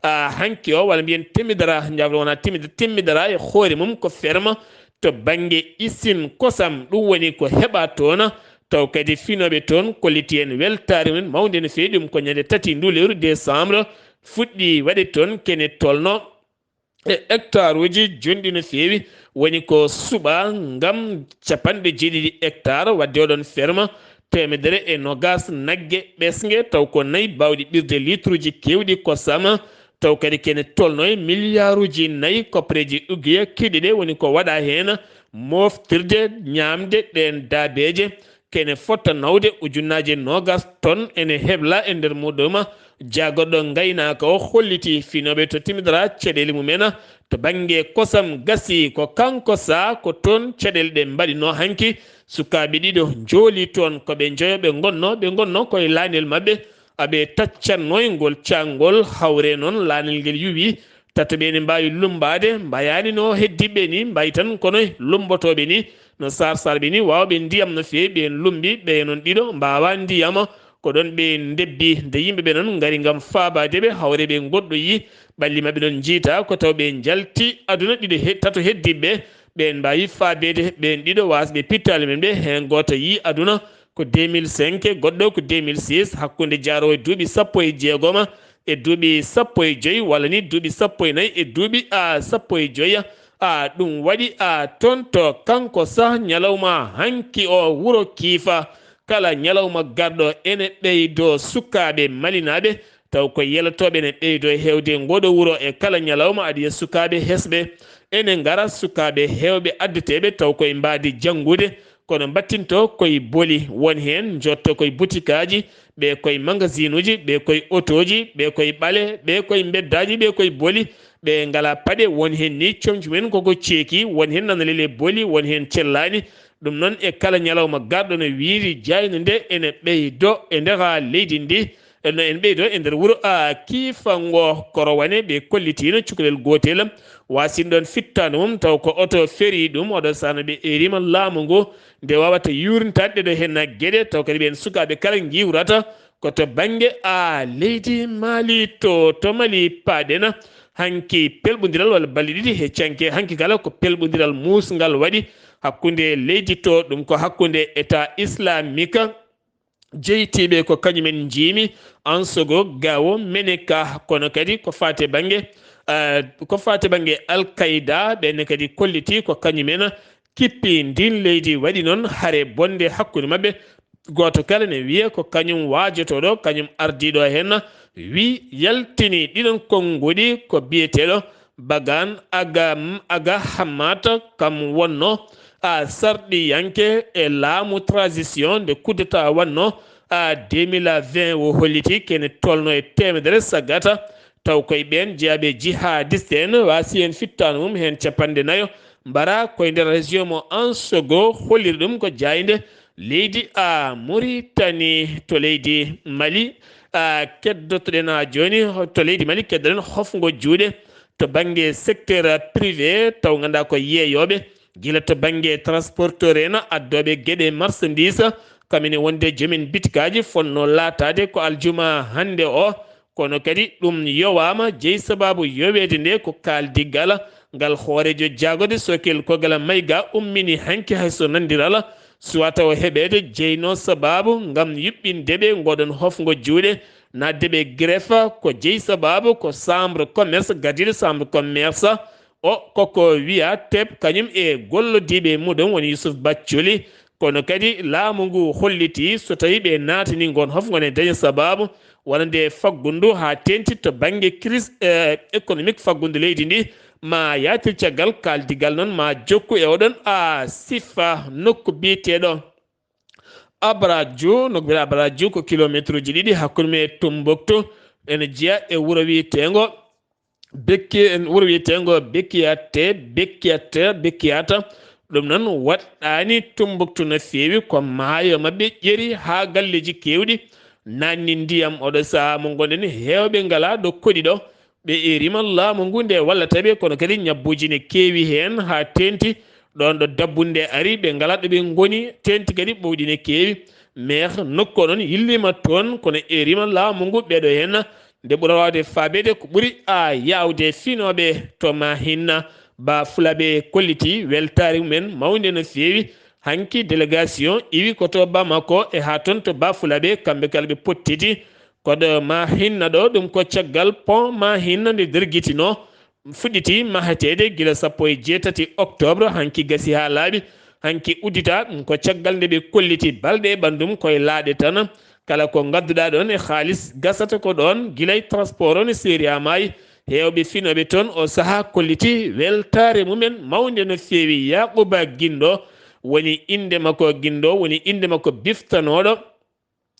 a hanki o, walla mbiyen timbe dara, njawle wona timbe, timbe dara e hoore mum ko ferma to bannge isin kosam, ɗum woni ko heɓa toon. Taw kadi finooɓe toon kolliti heen weltaare mumen mawnde no feewi. Ɗum ko ñande tati ndu lewru décembre fuɗɗi waɗe toon, kene tolno e hectare uji jonɗi no feewi, woni ko suɓa ngam capanɗe jeeɗiɗi hectare, wadde oɗon ferma teemedere e nogas nagge ɓesnge, taw ko nayi bawɗi ɓirde litruji keewɗi kosam, taw kadi kene tolno e milliarduuji nayi koppareeji ugiya kiiɗɗe ɗe, woni ko waɗa heen moftirde ñaamde ɗeen daabeeje. Kene fota nawde ujunnaaje nogas ton ene hebla e nder muɗum. Jaagorɗo ngaynaaka o holliti finooɓe to timidara caɗeele mumen to bannge kosam gasi, ko kanko sa ko toon caɗeele ɗe mbaɗinoo hanki. Sukaaɓe ɗiɗo njooli toon, ko ɓe njoyo ɓe ngonnoo, ɓe ngonnoo koye laanel maɓɓe, aɓe taccanno e ngol caangol. Hawre noon laanel ngel yuwi, tataɓe ene mbaawi lummbaade, mbayaani no heddiɓe ni mbayi tan, kono e lummbotooɓe ni no sarsarɓe ni waawɓe ndiyam no feewi, ɓeen lummbi, ɓee noon ɗiɗo mbaawaa ndiyam. Ko ɗoon ɓe ndebbi, nde yimɓe ɓe noon ngari ngam faabaade ɓe, hawre ɓe ngoɗɗoyi, ɓalli maɓɓe noon njiytaa ko taw ɓe njalti aduna. Ɗiɗo he-, tato heddiiɓe ɓeen mbaawi faabeede, ɓeen ɗiɗo waasɓe pittaali men ɓe, heen gooto yii aduna ko deux mille cinq, goɗɗo ko deux mille six, hakkunde jaaroowo e duuɓi sappo e jeegom e duuɓi sappo e joy, walla ni duuɓi sappo e nayi e duuɓi, a, sappo e joy. A, ɗum waɗi, a, toon to kanko sah ñalawma hanki o wuro Kiifa, kala ñalawma garɗo ene ɓeydoo sukaaɓe malinaaɓe, taw ko yelotooɓe ene ɓeydoo heewde e ngooɗo wuro. E kala ñalawma aɗa yiya sukaaɓe hesɓe ene ngara, sukaaɓe heewɓe addeteeɓe taw koye mbaadi janngude, kono mbattinto koye boli. Won heen njotto koye butikaaji, ɓe koye magasinuuji, ɓe koye otooji, ɓe koye ɓale, ɓe koye mbeddaaji, ɓe koye boli. Ɓe ngalaa paɗe, won heen ni comci mumen koko ceeki, won heen nana lele boli, won heen cellaani. Ɗum noon e kala ñalawma garɗo no wiiri jayno nde ene ɓeydo e nder leydi ndi. No en ɓeydo e nder wuro a Kiifa ngo, ko rowane ɓe kollitiino cukalel gootel. Wasin ɗoon fittaandu mum taw ko oto ferii ɗum, oɗo sahaa no ɓe eerima laamu ngu, nde waawata yuurnitaade ɗeɗo heen geɗe, taw kadi ɓeen sukaaɓe kala ngiwrata ko to bannge a leydi Mali. To, to Mali paaɗen, hanki pelɓondiral walla balɗe ɗiɗi he canke, hanki kala ko pelɓondiral muusngal waɗi hakkunde leydi to, ɗum ko hakkunde État islamique, jeytiiɓe ko kañumen njiimi Ansogo, Gawo, Meneka, kono kadi ko faate bannge, eh, ko faate bannge Al Qaeda, ɓenne kadi kolliti ko kañumen kippi ndin leydi. Waɗi noon hare bonde hakkunde maɓɓe, gooto kala ne wiya ko kañum waajotooɗo, kañum ardiiɗo heen, wi yaltini ɗiɗon konnguɗi ko biyeteeɗo Bagan Aga, Aga Hammat, kam wonno a sarɗiyanke e laamu transition nde coup d'État wanno a deux mille vingt o, holliti kene tolno e teemedere saggata, taw koye ɓeen jeyaaɓe jihadiste en, waasi heen fittaandu mum heen capanɗe nayo, mbara koye nder région mo Ansogo, holliri ɗum ko jaaynde leydi a Mauritanie. To leydi Mali a keddotoɗen haa jooni, to leydi Mali keddoɗen hofngo juuɗe to bannge secteur privé, taw ngannduɗaa ko yeeyooɓe, gila to bannge transporteur en, addooɓe geɗe marchandise, Kam ene wonde joomin bitikaaji fotnoo laataade ko aljuma hannde o, kono kadi ɗum yowaama, jeyi sabaabu yoweede nde ko kaaldigal ngal hooreejo jaagorde Sokel Kogala Mayga ummini hanki hay so nandiral suwata o heɓeede, jeynoo sabaabu ngam yuɓɓinde ɓe ngoɗon hofngo juuɗe, naatde ɓe greffe, ko jeyi sabaabu ko chambre commerce, gardiiɗo chambre commerce o, koko wiya teb kañum e gollodiiɓe muɗum woni Yusuf Baccoli. Kono kadi laamu ngu holliti so tawi ɓe naatani ngon hofngo ne daña sabaabu wonande faggundu haa teenti to bannge crise, eh, économique faggundu leydi ndi, ma yaatir caggal kaaldigal noon ma jokku e oɗon a sifa nokku biyeteeɗo Abraju, nokku biyeteeɗo Abraju ko kilometre uji ɗiɗi hakkunde mum e Tumbuktu. Ene jeya e wuro wiyeteengo Bekki, en wuro wiyeteengo Bekkiyate, Bekkiyate, Bekkiyata. Ɗum noon waɗɗaani Tumbuktu no feewi, ko maayo maɓɓe ƴeri haa galleeji keewɗi naanni ndiyam. Oɗo sahaa mo ngonɗen, heewɓe ngalaa ɗo koɗi ɗo. Ɓe erima laamu ngu nde wallata ɓe, kono kadi ñabbuuji ne keewi heen haa teenti. Ɗoon ɗo dabbunde ari, ɓe ngalaa ɗo ɓe ngoni, teenti kadi ɓowɗi ne keewi. Maire nokku o noon yilliima toon, kono erima laamu ngu ɓeɗo heen. Nde ɓura waawde faabeede ko ɓuri a yaawde finooɓe to Mahinna, Ba Fulaaɓe kolliti weltaare mumen mawnde no feewi. Hanki délégation iwi ko to Bamako e haa toon to Ba Fulaaɓe, kamɓe kala ɓe pottiti. Koɗo Mahinna ɗo, ɗum ko caggal pont Mahinna nde dergitinoo, fuɗɗiti maheteede gila sappo e jeetati octobre, hanki gasi haa laaɓi, hanki uddita, ko caggal nde ɓe kolliti balɗe e ɓanndum koye laaɗe tan. Kala ko ngadduɗaa ɗoon e haalis gasata ko ɗoon, gilay transport o ne seeri haa maayi. Heewɓe finooɓe toon o sahaa kolliti weltaare mumen mawnde no feewi. Yaaquba Ginɗo woni innde makko, Ginɗo woni innde makko biftanooɗo.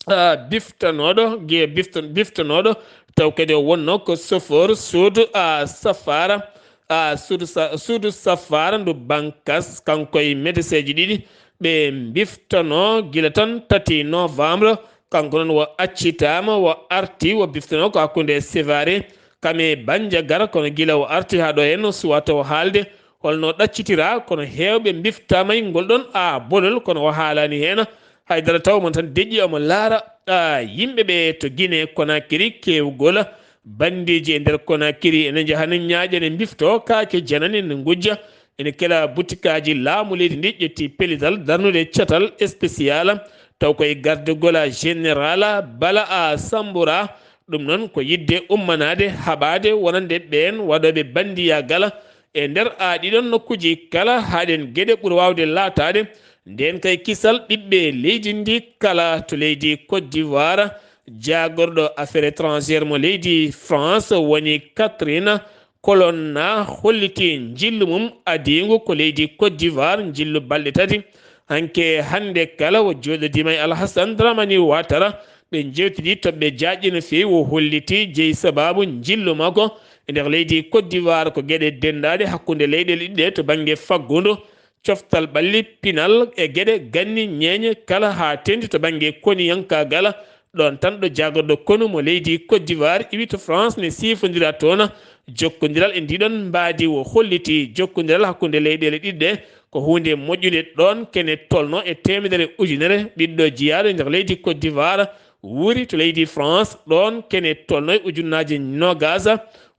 Ah, biftanooɗo, ge-, bifta-, biftanooɗo, taw kadi o wonnoo ko chauffeur suudu, ah, safaara, ah, suudu sa-, suudu safaara ndu Bankas, kanko e médecin ji ɗiɗi, ɓe mbiftanoo gila tan tati novembre, kanko noon o accitaama, o arti, o biftanoo ko hakkunde Sevare, kam e Bandiagara, kono gila o arti haa ɗo heen, o suwata o haalde holno ɗaccitiraa, kono heewɓe mbiftaama e ngol ɗoon, ah, bolol, kono o haalaani heen. Haydara taw mon tan deƴƴi omo laara, ah, yimɓe ɓe to Guinée Conakry keewgol. Banndeeji e nder Conakry ene njahana ñaaƴa, ene mbifto kaake janane, ene ngujja, ene kela butikaaji. Laamu leydi ndi ƴetti pellital darnude catal spécial, taw koye gardegol général Bala a Sambura. Ɗum noon ko yiɗde ummanaade, haɓaade wonande ɓeen waɗooɓe banndiyagal e nder aa ɗiɗon nokkuuji kala, haɗen geɗe ɓuri waawde laataade. Ndeen kay kisal ɓiɓɓe leydi ndi kala to leydi Côte d'Ivoire, jaagorɗo affaires étrangères mo leydi France woni Catherine Colonna holliti njillu mum adiingu ko leydi Côte d'Ivoire, njillu balɗe tati. Hanke hannde kala o jooɗodiima e Alassane Dramane Ouattara, ɓe njeewtidi toɓɓe jaajɗe no feewi, o holliti jeyi sabaabu njillu makko e nder leydi Côte d'Ivoire ko geɗe denndaaɗe hakkunde leyɗeele ɗiɗi ɗe to bannge faggudu, coftal ɓalli, pinal e geɗe ganni ñeeñe kala haa teeŋti to bannge koniyankaagal. Ɗoon tan ɗo jaagorɗo konu mo leydi Côte d'Ivoire iwi to France ne siifondira toon. Jokkondiral e ndiɗon mbaadi o holliti jokkondiral hakkunde leyɗeele ɗiɗi ɗe ko huunde moƴƴunde. Ɗoon kene tolno e teemedere ujunere ɓiɗɗo jiyaaɗo e nder leydi Côte d'Ivoire wuuri to leydi France. Ɗoon kene tolno e ujunnaaje noogas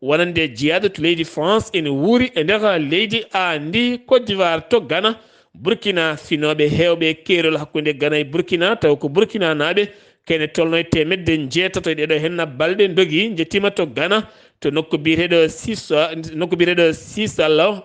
wonande jiyaaɗo to leydi France ene wuuri e nder leydi a ndi Côte d'Ivoire to Ghana. Burkina finooɓe heewɓe keerol hakkunde Ghana e Burkina, taw ko Burkinanaaɓe, kene tolno e teemedde njeetato e ɗeɗo henna balɗe ndogi njettiima to Ghana, to nokku biyeteeɗo Sisa-, nokku biyeteeɗo Sisalo.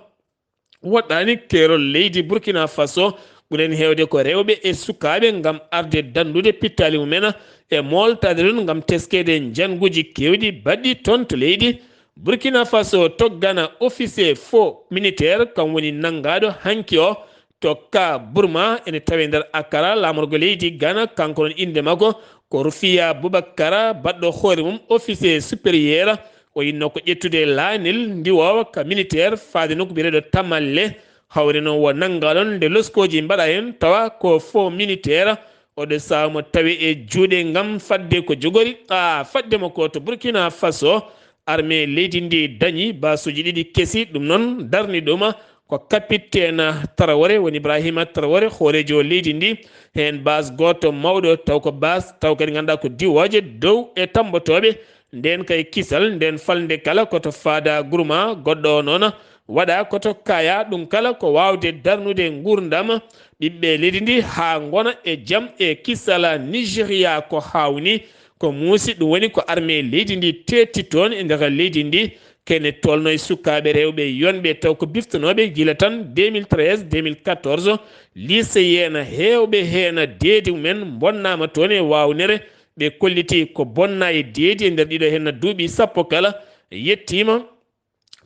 Woɗɗaani keerol leydi Burkina Faso, ɓuren heewde ko rewɓe e sukaaɓe ngam arde danndude pittaali mumen e mooltaade ɗum ngam teskeede njannguuji keewɗi baɗɗi toon to leydi Burkina Faso. To Ghana, officier faux militaire kam woni nanngaaɗo hanki o to Ka Burma, ene tawee nder Accra, laamorgo leydi Ghana. Kanko noon innde makko ko Rufiya Bubakara, baɗɗo hoore mum officier supérieur. O yinnoo ko ƴettude laanel ndiwoowa ka militaire faade nokku biyeteeɗo Tamalle. Hawre noon wo nanngalon nde loskooji mbaɗa heen, tawa ko faux militaire. Oɗo sahaa mo tawi e juuɗe ngam fadde ko jogori, a fadde mo ko to Burkina Faso. Armée leydi ndi dañi basuuji ɗiɗi kesi, ɗum noon darni ɗum. ko capitaine Traoré, woni Ibrahima Traoré, hooreejo leydi ndi. Heen base gooto mawɗo, taw ko base, taw kadi ngannduɗaa ko diwooje dow e tammbotooɓe. Ndeen kay kisal, ndeen falnde kala ko to Fada Gourma, goɗɗo o noon waɗa ko to Kaya. Ɗum kala ko waawde darnude nguurndam ɓiɓɓe leydi ndi haa ngona e jam e kisal. Nigeria ko haawnii, ko muusi, ɗum woni ko armée leydi ndi teetti toon e nder leydi ndi. Kene tolno e sukaaɓe rewɓe yonɓe taw ko biftonooɓe gila tan deux mille treize, deux mille quatorze, lycéen heewɓe heen deedi mumen mbonnaama toon e waawnere. Ɓe kolliti ko bonna e deedi e nder ɗiɗo heen duuɓi sappo kala, yettiima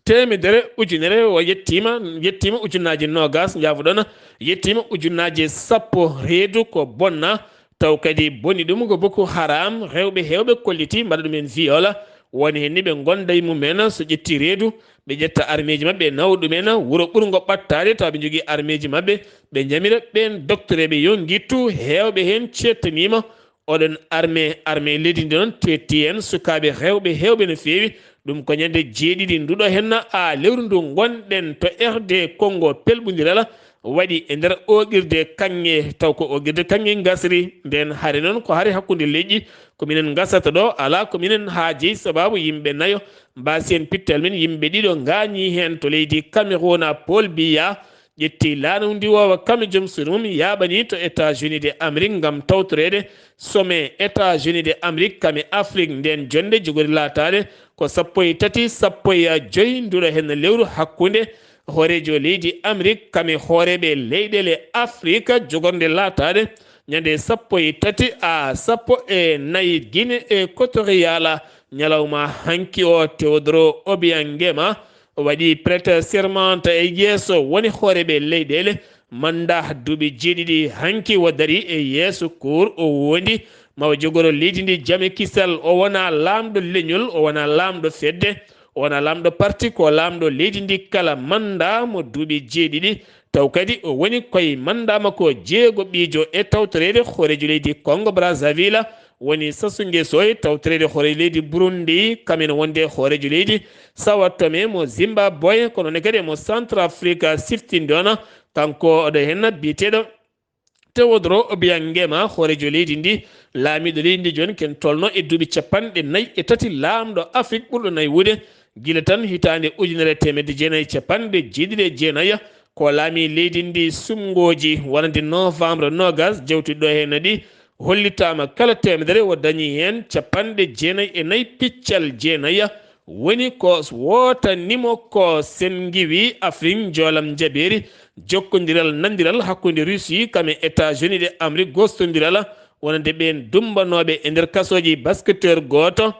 teemedere, ujunere, o yettiima, yettiima ujunnaaji noogas, njaafoɗon, yettiima ujunnaaji sappo reedu ko bonna. Taw kadi boni ɗum ko Boko Haram, rewɓe heewɓe kolliti mbaɗa ɗum en viol. Woni heen ni ɓe ngonda e mumen, so ƴetti reedu, ɓe ƴetta armeeji maɓɓe, nawa ɗumen wuro ɓurngo ɓattaade, tawa ɓe njogii armeeji maɓɓe, ɓe njamira ɓeen doktoreeɓe yo ngittu, heewɓe heen ceettaniima. Oɗon armée, armée leydi ndi noon teetti heen sukaaɓe rewɓe heewɓe no feewi. Ɗum ko ñande jeeɗiɗi nduɗo heen a lewru ndu ngonɗen to R D Congo pelɓundiral waɗi e nder ooqirde kaŋŋe, taw ko ooqirde kaŋŋe ngasri. Ndeen hare noon ko hare hakkunde leƴƴi, ko minen ngasata ɗo, alaa ko minen haaji, sabaabu yimɓe nayo mbaasi heen pittal men, yimɓe ɗiɗo ngaañii heen to leydi Cameroun. Paul Biya ƴetti laana ndiwoowa kame joom suudu mum, yaaɓani to États-Unis de Amérique ngam tawtoreede sommet États-Unis de Amérique kame Afrique. Ndeen jonnde jogori laataade ko sappo e tati, sappo e joy nduɗo heen lewru hakkunde hooreejo leydi Amérique kame hooreeɓe leyɗeele Afrique, jogorde laataade ñande sappo e tati a sappo e nayi Guinée Équatoriale. Ñalawma hanki o, Teodoro Obiang Nguema waɗi prête serment e yeeso woni hooreeɓe leyɗeele. Manda duuɓi jeeɗiɗi hanki o dari e yeeso cour, o wondi ma o jogoro leydi ndi jam e kisal. O wona laamɗo leñol, o wona laamɗo fedde, o wona laamɗo parti, ko laamɗo leydi ndi kala manda mo duuɓi jeeɗiɗi. Taw kadi o woni koye manda makko jeego ɓiijo e tawtoreede hooreejo leydi Congo Brazzaville, woni Sassou Nguesso e tawtoreede hooreejo leydi Burundi, kam ene wonde hooreejo leydi Sao Tome mo Zimbabwe, kono ne kadi mo Centrafrique siftinde on. Kanko oɗo heen biyeteeɗo Teodoro Obiang Nguema, hooreejo leydi ndi, laamiiɗo leydi ndi jooni ken tolno e duuɓi capanɗe nayi e tati laamɗo Afrik ɓurɗo naywude, gila tan hitaande ujunere e teemedde jeenayi e capanɗe jeeɗiɗi e jeenayi, ko laami leydi ndi sumngooji wonande novembre noogas jawtuɗo heen ɗi, hollitaama kala teemedere o dañi heen capanɗe jeenayi e nayi piccal jeenayi. Woni ko wootanimo ko sen ngiwi Afrik njoolam jabeeri jokkondiral, nandiral hakkunde Russie kam e États-Unis de Amérique, gostondiral wonande ɓeen dumbanooɓe e nder kasooji basketteur gooto.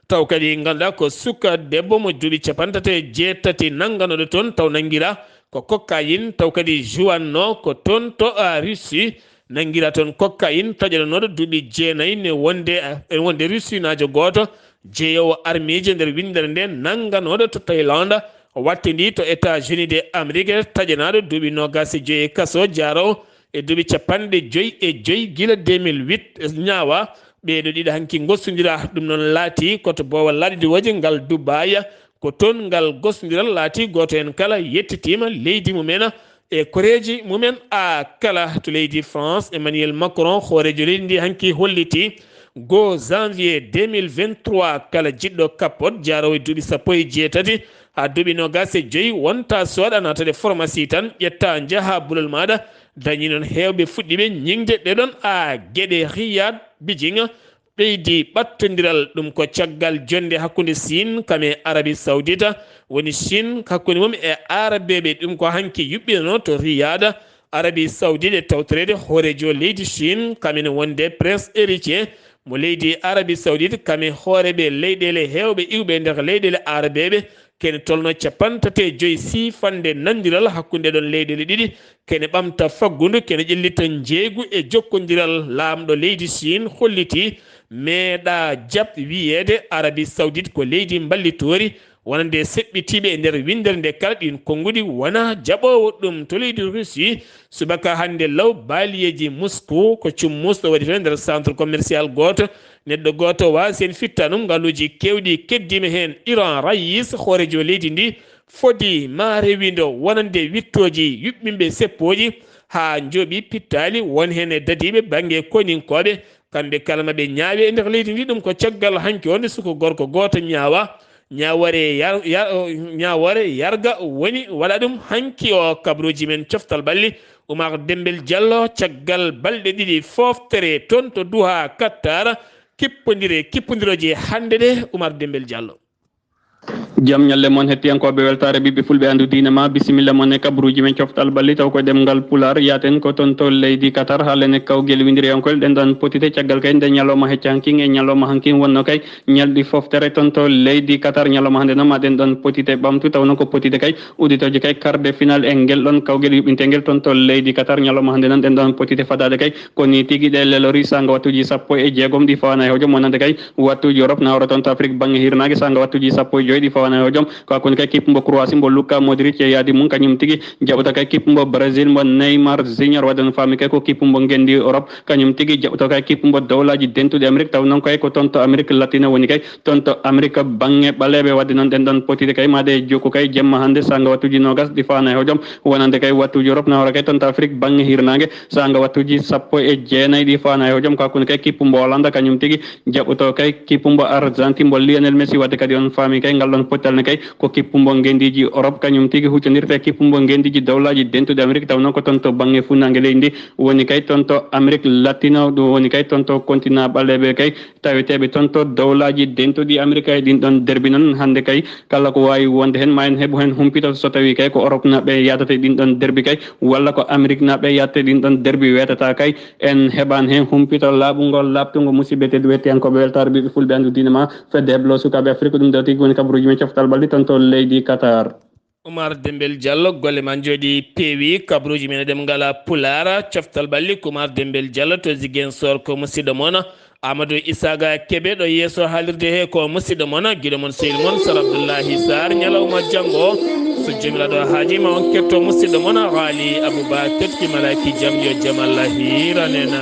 Taw kadi ngannduɗaa ko suka debbo mo duuɓi capanɗe tati e jeetati nannganooɗo toon, taw nanngiraa ko cocaïne, taw kadi juwanno ko toon to, a, Russie, nanngiraa toon cocaïne taƴanooɗo duuɓi jeenayi ne wonde, e wonde Russie naajo gooto, jeeyoowo armiije nder winndere nde, nannganooɗo to Thaïlande, wattindii to États-Unis de Amérique, taƴanaaɗo duuɓi noogaas e joy e kaso, jaaroowo e duuɓi capanɗe joy e joy gila deux mille huit, ñaawa. Ɓeeɗo ɗiɗo hanki ngostondiraa, ɗum noon laati ko to boowal laaɗe diwooje ngal Dubaï, ko toon ngal gostondiral laati, gooto heen kala yettitiima leydi mum en e koreeji mum en. A kala to leydi France, Emmanuel Macron, hooreejo leydi ndi, hanki hollitii goo janvier deux mille vingt-trois, kala jiɗɗo capote jaaroowo e duuɓi sappo e jeetati haa duuɓi noogaas e joy wonta sooɗa naatade pharmacie tan, ƴetta njaha bulol maaɗa. Dañi noon heewɓe fuɗɗiiɓe ñiŋde ɗeɗon a geɗe. Riyad, Beijing ɓeydi ɓattondiral, ɗum ko caggal jonnde hakkunde Siin kam e Arabie Saoudite, woni Siin hakkunde mum e Arabeeɓe. Ɗum ko hanki yuɓɓinanoo to Riyad, Arabie Saoudite, e tawtoreede hooreejo leydi Siin, kam ene wonde Prince Héritier mo leydi Arabie Saoudite, kam e hooreeɓe leyɗeele heewɓe iwɓe nder leyɗeele Arabeeɓe. Kene tolno capanɗe tati e joy siifannde nandiral hakkunde ɗon leyɗeele ɗiɗi. Kene ɓamta faggundu, kene ƴellita njeeygu e jokkondiral. Laamɗo leydi Siin hollitii meeɗa jaɓ wiyeede Arabie Saoudite ko leydi mballitoori, wonande seɓɓitiiɓe e nder winndere nde kala. Ɗiin konnguɗi wonaa jaɓoowo ɗum. To leydi Russie, subaka hannde law, baaliyeeji Moscou ko cummus ɗo waɗi toon e nder centre commercial gooto. Neɗɗo gooto waasi heen fittanum, ngaluuji keewɗi keddiima heen. Iran, Raïs, hooreejo leydi ndi, fodi maa rewindo wonande wittooji yuɓɓinɓe seppooji haa njooɓi pittaali, won heen e dadiiɓe bannge koyninkooɓe, kamɓe kala ma ɓe ñaawe e nder leydi ndi. Ɗum ko caggal hanki wonde suko gorko gooto ñaawa, ñaawoore yar-, yar-, ñaawoore yarga woni waɗa ɗum hanki o kabruuji men coftal ɓalli. Oumar Dembel Diallo, caggal balɗe ɗiɗi fooftere toon to Duha, Qatar, kippondire, kippondirooje hannde ɗe, Oumar Dembel Diallo. Jam ñalle mon hettiyankooɓe weltaare ɓiɓɓe fulɓe anndu diine ma, bisimilla mon e kabruuji men coftal ɓalli taw koye ɗemngal Pulaar. Yaaten ko toon to leydi Qatar, haalene kawgel winndiriyankol ɗen ɗon potite caggal kay nde ñalawma hecca hankin e ñalawma hankin wonno kay ñalɗi fooftere toon to leydi Qatar. Ñalawma hannde noon ma ɗen ɗon potite ɓamtu, taw noon ko potite kay udditooje kay quart de finale e ngel ɗon kawgel yuɓɓinteengel toon to leydi Qatar. Ñalawma hannde noon ɗen ɗon potite fadaade kay ko ni tigi ɗe lelori saanga wattuuji sappo e jeegom ɗi fawaana e hojom, wonande kay wattuuji Europe nawra toon to Afrique bannge hirnaange saanga wattuuji sappo e joy ɗi fawaana e hojom. Ko hakkunde kay kippu mbo Croatie mbo Luka Modric e yaadi mum kañum tigi jaɓata kay kippu mbo Brésil mbo Neymar Junior, waɗde no faami kay ko kippu mbo ngenndi Europe kañum tigi jaɓata kay kippu mbo dowlaaji dentuɗi Amérique, taw noon kay ko toon to Amérique latino woni kay toon to Amérique bannge ɓaleeɓe. Waɗde noon ɗen ɗon potide kay maade e jokku kay jemma hannde saanga wattuuji noogas ɗi fawaana e hojom, wonande kay wattuuji Europe nawra kay toon to Afrique bannge hirnaange saanga wattuuji sappo e jeenayi ɗi fawaana e hojom. Ko hakkunde kay kippu mbo Hollande kañum tigi jaɓɓoto kay kippu mbo Argentine mbo Lionel Messi, waɗde kadi on faami kay ngal ɗon pottal ne kay ko kippu mbo ngenndiiji Europe kañum tigi huccondirta e kippu mbo ngenndiiji dowlaaji dentuɗi Amérique, taw noon ko toon to bannge funnaange leydi ndi woni kay toon to Amérique latino, ɗum woni kay toon to continent ɓaleeɓe kay taweteeɓe toon to dowlaaji dentuɗi Amérique e ɗin ɗon derbi. Noon hannde kay kala ko waawi wonde heen ma en heɓu heen humpito so tawii kay ko Europe naɓɓe yaadata e ɗin ɗon derbi kay walla ko Amérique naɓɓe yaadata e ɗin ɗon derbi weetata kay. En heɓaani heen humpito laaɓungol laaɓtungo. Musidɓe tedduɓe hettiyankooɓe weltaare ɓiɓɓe fulɓe anndu diine ma fedde heblo sukaaɓe Afrique, ɗum ɗo tigi woni kabaruuji men coftal ɓalli toon to leydi Qatar. Oumar Dembel Diallo, golle ma njooɗi peewi. Kabaruuji men e ɗemngal Pulaar, coftal ɓalli ko Oumar Dembel Diallo to Ziguinchor, ko musidɗo mon Amadou Isaaga Kebe ɗo yeeso haalirde he, ko musidɗo mon, giɗo mon, sehil mon Sar Abdoullahi Sarr. Ñalawma janngo, so Joomiraaɗo haaji ma on ketto musidɗo mon Haali Abouba Ketki Malaki Jam, yo jam Allah hiiran en.